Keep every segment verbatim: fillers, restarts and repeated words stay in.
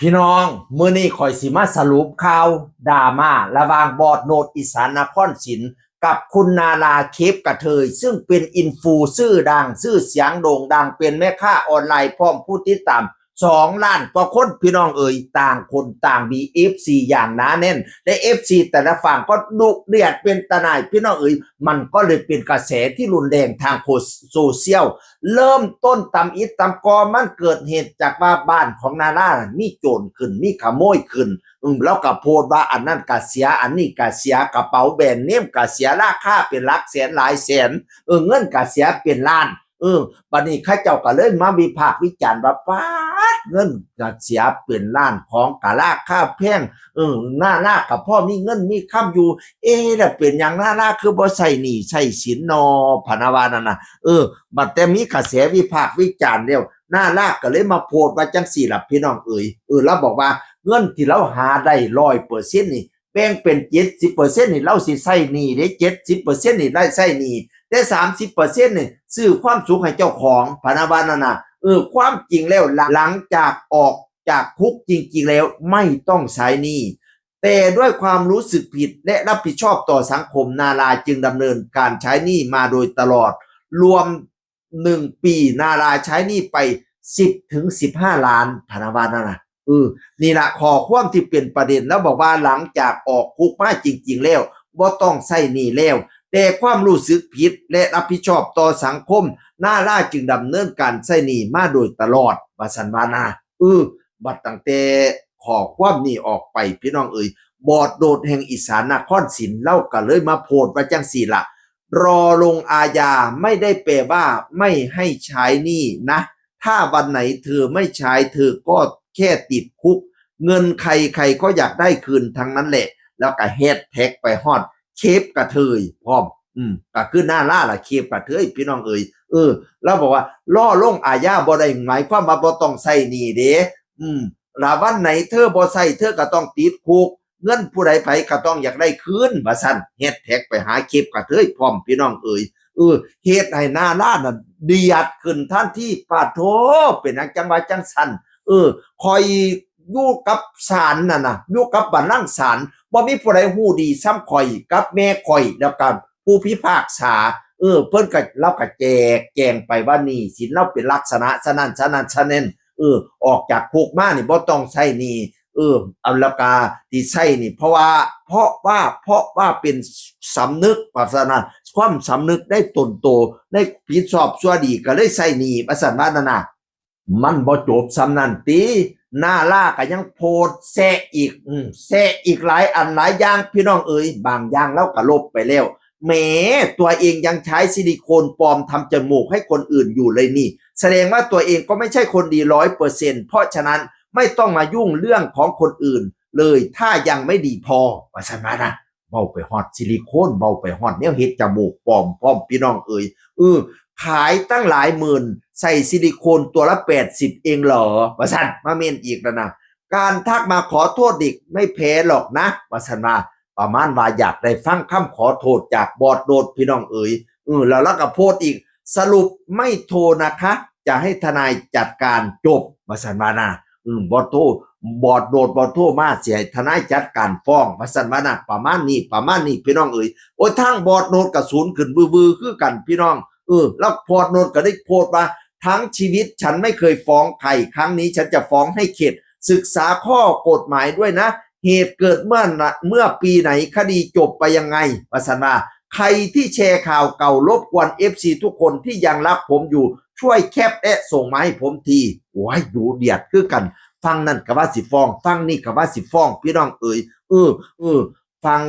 พี่น้อง มื้อนี้ข้อยสิมาสรุปข่าวดราม่าระหว่างบอสโนดอีสานนครศิลป์กับคุณนาราเคปกระเทย ซึ่งเป็นอินฟูชื่อดัง ชื่อเสียงโด่งดัง เป็นแม่ค้าออนไลน์พร้อมผู้ติดตามสองล้านกว่าคน พี่น้องเอ๋ย ต่างคนต่างมีเอฟซีอย่างหนาแน่น และเอฟซีแต่ละฝั่งก็ดุเดือดเป็นตาหน่าย พี่น้องเอ๋ย มันก็เลยเป็นกระแสที่รุนแรงทางโซเชียล เริ่มต้นตำอิดตำกอมันเกิดเหตุจากว่าบ้านของนารามีโจรขึ้น มีขโมยขึ้น อืม แล้วก็โพสต์ว่าอันนั้นก็เสีย อันนี้ก็เสีย กระเป๋าแบรนด์เนมก็เสีย ราคาเป็นหลักแสนหลายแสน เออ เงินก็เสียเป็นล้าน เออ บัดนี้เขาเจ้าก็เลยมาวิพากษ์วิจารณ์ว่า ป๊าด เงินก็เสียเป็นล้าน ของก็ราคาแพง เออ นาราก็พอมีเงินมีคำอยู่ เอ๊ะ แล้วเป็นหยังนาราคือบ่ใช้หนี้ใช้สินนอ พะนะว่านั่นน่ะ เออ บัดแต่มีกระแสวิพากษ์วิจารณ์แล้ว นาราก็เลยมาโพสต์ว่าจังซี่ล่ะ พี่น้องเอ๋ย เออ ลาวบอกว่าเงินที่ลาวหาได้ร้อยเปอร์เซ็นต์นี่ แบ่งเป็นเจ็ดสิบเปอร์เซ็นต์นี่ลาวสิใช้หนี้เด้ เจ็ดสิบเปอร์เซ็นต์นี่ลาวใช้หนี้ แต่สามสิบเปอร์เซ็นต์นี่ซื้อความสุขให้เจ้าของ พะนะว่านั่นน่ะ เออ ความจริงแล้วหลัง หลังจากออกจากคุกจริงๆแล้วไม่ต้องใช้หนี้ แต่ด้วยความรู้สึกผิดและรับผิดชอบต่อสังคม นาราจึงดำเนินการใช้หนี้มาโดยตลอด รวมหนึ่งปีนาราใช้หนี้ไปสิบถึงสิบห้าล้าน พะนะว่านั่นน่ะ เออ นี่ล่ะข้อความที่เป็นประเด็น ลาวบอกว่าหลังจากออกคุกมาจริงๆแล้วบ่ต้องใช้หนี้แล้ว แต่ความรู้สึกผิดและรับผิดชอบต่อสังคม นาราจึงดำเนินการใช้หนี้มาโดยตลอด ว่าซั่นว่านะ เออ บัดตั้งแต่ข้อความนี้ออกไป พี่น้องเอ๋ย บอสโนดแห่งอีสานนครศิลป์ลาวก็เลยมาโพสต์ว่าจังซี่ล่ะ รอลงอาญาไม่ได้แปลว่าไม่ให้ใช้หนี้นะ ถ้าวันไหนเธอไม่ใช้ เธอก็แค่ติดคุก เงินใครใครก็อยากได้คืนทั้งนั้นแหละ แล้วก็แฮชแท็กไปฮอดเคปกระเทยพร้อม อืม ก็คือนาราล่ะ เคปกระเทย พี่น้องเอ๋ย เออ ลาวบอกว่ารอลงอาญาบ่ได้หมายความว่าบ่ต้องใช้หนี้เด้ อืม ละวันไหนเธอบ่ใช้ เธอก็ต้องติดคุก เงินผู้ใดไผก็ต้องอยากได้คืน ว่าซั่น แฮชแท็กไปหาเคปกระเทยพร้อม พี่น้องเอ๋ย เออ เฮ็ดให้นาราน่ะเดือดขึ้นทันที ปาดโธ่ เป็นหยังจังว่าจังซั่น เออ ข้อยอยู่กับศาลนั่นน่ะ อยู่กับบัลลังก์ศาล บ่มีผู้ใดฮู้ดีส่ำข้อยกับแม่ข้อย แล้วก็ผู้พิพากษา เออ เพิ่นก็ ลาวก็แจกแจงไปว่าหนี้สินลาวเป็นลักษณะซะนั้นซะนั้นซะนั้น เออ ออกจากคุกมานี่บ่ต้องใช้หนี้ เออ เอา แล้วก็ที่ใช้หนี้ เพราะว่า เพราะว่า เพราะว่าเป็นสำนึก ว่าซั่นนะ ความสำนึกในตนโต ในผิดชอบชั่วดี ก็เลยใช้หนี้ ว่าซั่นว่านั่นน่ะ มันบ่จบส่ำนั้นติ นาราก็ยังโพสต์แซะอีก อืม แซะอีกหลายอันหลายอย่าง พี่น้องเอ๋ย บางอย่างลาวก็ลบไปแล้ว แหม ตัวเองยังใช้ซิลิโคนปลอมทำจมูกให้คนอื่นอยู่เลยนี่ แสดงว่าตัวเองก็ไม่ใช่คนดีร้อยเปอร์เซ็นต์ เพราะฉะนั้นไม่ต้องมายุ่งเรื่องของคนอื่นเลย ถ้ายังไม่ดีพอ ว่าซั่นว่านะ เว้าไปฮอดซิลิโคน เว้าไปฮอดแนวเฮ็ดจมูกปลอมพร้อม พี่น้องเอ๋ย เออ ขายตั้งหลายหมื่น ใส่ซิลิโคนตัวละแปดสิบเองเหรอ ว่าซั่น มาเม้นอีกแล้วนะ การทักมาขอโทษเด็กไม่แพ้หรอกนะ ว่าซั่นว่า ประมาณว่าอยากได้ฟังคำขอโทษจากบอสโนด พี่น้องเอ๋ย เออ แล้วลาวก็โพสต์อีก สรุปไม่โทรนะคะ จะให้ทนายจัดการจบ ว่าซั่นว่านะ อืม บ่โทร บอสโนดบ่โทรมา สิให้ทนายจัดการฟ้อง ว่าซั่นว่านะ ประมาณนี้ ประมาณนี้ พี่น้องเอ๋ย โอ้ย ทางบอสโนดก็สูนขึ้นวือๆ คือกัน พี่น้อง เออ แล้วบอสโนดก็ได้โพสต์ว่า ทั้งชีวิตฉันไม่เคยฟ้องใคร ครั้งนี้ฉันจะฟ้องให้เข็ด ศึกษาข้อกฎหมายด้วยนะ เหตุเกิดเมื่อนะ เมื่อปีไหน คดีจบไปยังไง ว่าซั่นว่า ใครที่แชร์ข่าวเก่ารบกวนเอฟซีทุกคนที่ยังรักผมอยู่ ช่วยแคปและส่งมาให้ผมที โอ้ย ดุเดือดคือกัน ฝั่งนั้นก็ว่าสิฟ้อง ฝั่งนี้ก็ว่าสิฟ้อง พี่น้องเอ๋ย เออ เออ ฝั่ง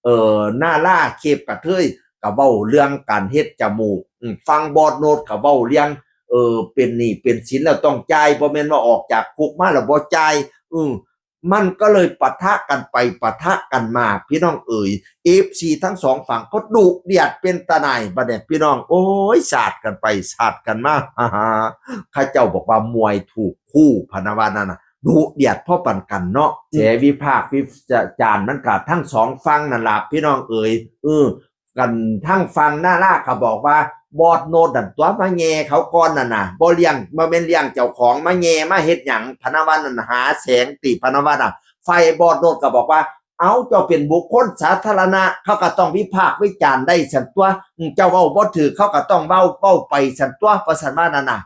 เอ่อ นาราเคปกระเทยก็เว้าเรื่องการเฮ็ดจมูก อืม ฝั่งบอสโนดก็เว้าเรื่อง เออ เป็นหนี้เป็นสินแล้วต้องจ่าย บ่แม่นว่าออกจากคุกมาแล้วบ่จ่าย อืม มันก็เลยปะทะกันไปปะทะกันมา พี่น้องเอ๋ย เอฟซีทั้งสองฝั่งก็ดุเดือดเป็นตาหน่าย บัดนี้พี่น้อง โอ้ย สาดกันไปสาดกันมา ฮ่าฮ่า เขาเจ้าบอกว่ามวยถูกคู่ พะนะว่านั่นน่ะ ดุเดือดพอปานกันเนาะ อืม แสวิพากษ์วิจารณ์มันก็ทั้งสองฝั่งนั่นล่ะ พี่น้องเอ๋ย เออ กันทั้งฝั่งนาราก็บอกว่า บอสโนดนั่นตัวมาแย่เขาก่อนนั่นน่ะบ่เลี้ยงบ่แม่นเลี้ยงเจ้าของมาแย่มาเฮ็ดหยังพะนะว่านั่นหาแสงติพะนะว่าน่ะ ฝ่ายบอสโนดก็บอกว่า เอ้าเจ้าเป็นบุคคลสาธารณะ เขาก็ต้องวิพากษ์วิจารณ์ได้ซั่นตัว อืมเจ้าเว้าบ่ถืกเขาก็ต้องเว้าเว้าไปซั่นตัวว่าซั่นว่านั่นน่ะ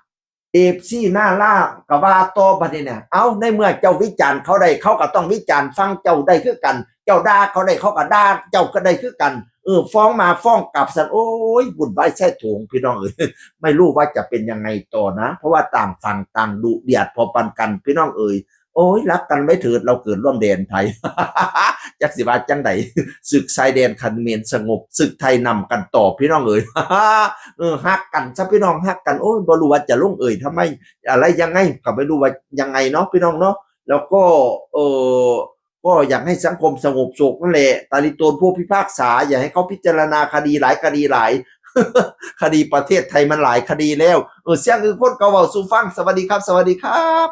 เอฟซี หน้าล่าก็ว่าต่อบัดนี้เนี่ย เอ้าในเมื่อเจ้าวิจารณ์เขาได้เขาก็ต้องวิจารณ์ฝั่งเจ้าได้คือกัน เจ้าด่าเขาได้เขาก็ด่าเจ้าก็ได้คือกัน เออฟ้องมาฟ้องกลับซั่น โอ้ยวุ่นวายแซ่โถงพี่น้องเอ้ย ไม่รู้ว่าจะเป็นยังไงต่อนะ เพราะว่าต่างฝั่งต่างดุเดือดพอปานกันพี่น้องเอ้ย โอ้ยรักกันไว้เถิดเราเกิดร่วมแดนไทย จักสิว่าจังใด ศึกชายแดนเขมรสงบศึกไทยนำกันต่อพี่น้องเอ้ย เออฮักกันซะพี่น้องฮักกัน โอ้ยบ่รู้ว่าจะลงเอ่ยทำไม อะไรยังไงก็ไม่รู้ว่ายังไงเนาะพี่น้องเนาะ แล้วก็เออก็อยากให้สังคมสงบสุขนั่นแหละ ตาลิโตนผู้พิพากษา อย่าให้เขาพิจารณาคดีหลายคดีหลาย คดีประเทศไทยมันหลายคดีแล้ว เออเสียงคือคนเก่าเว้าสู่ฟัง สวัสดีครับ สวัสดีครับ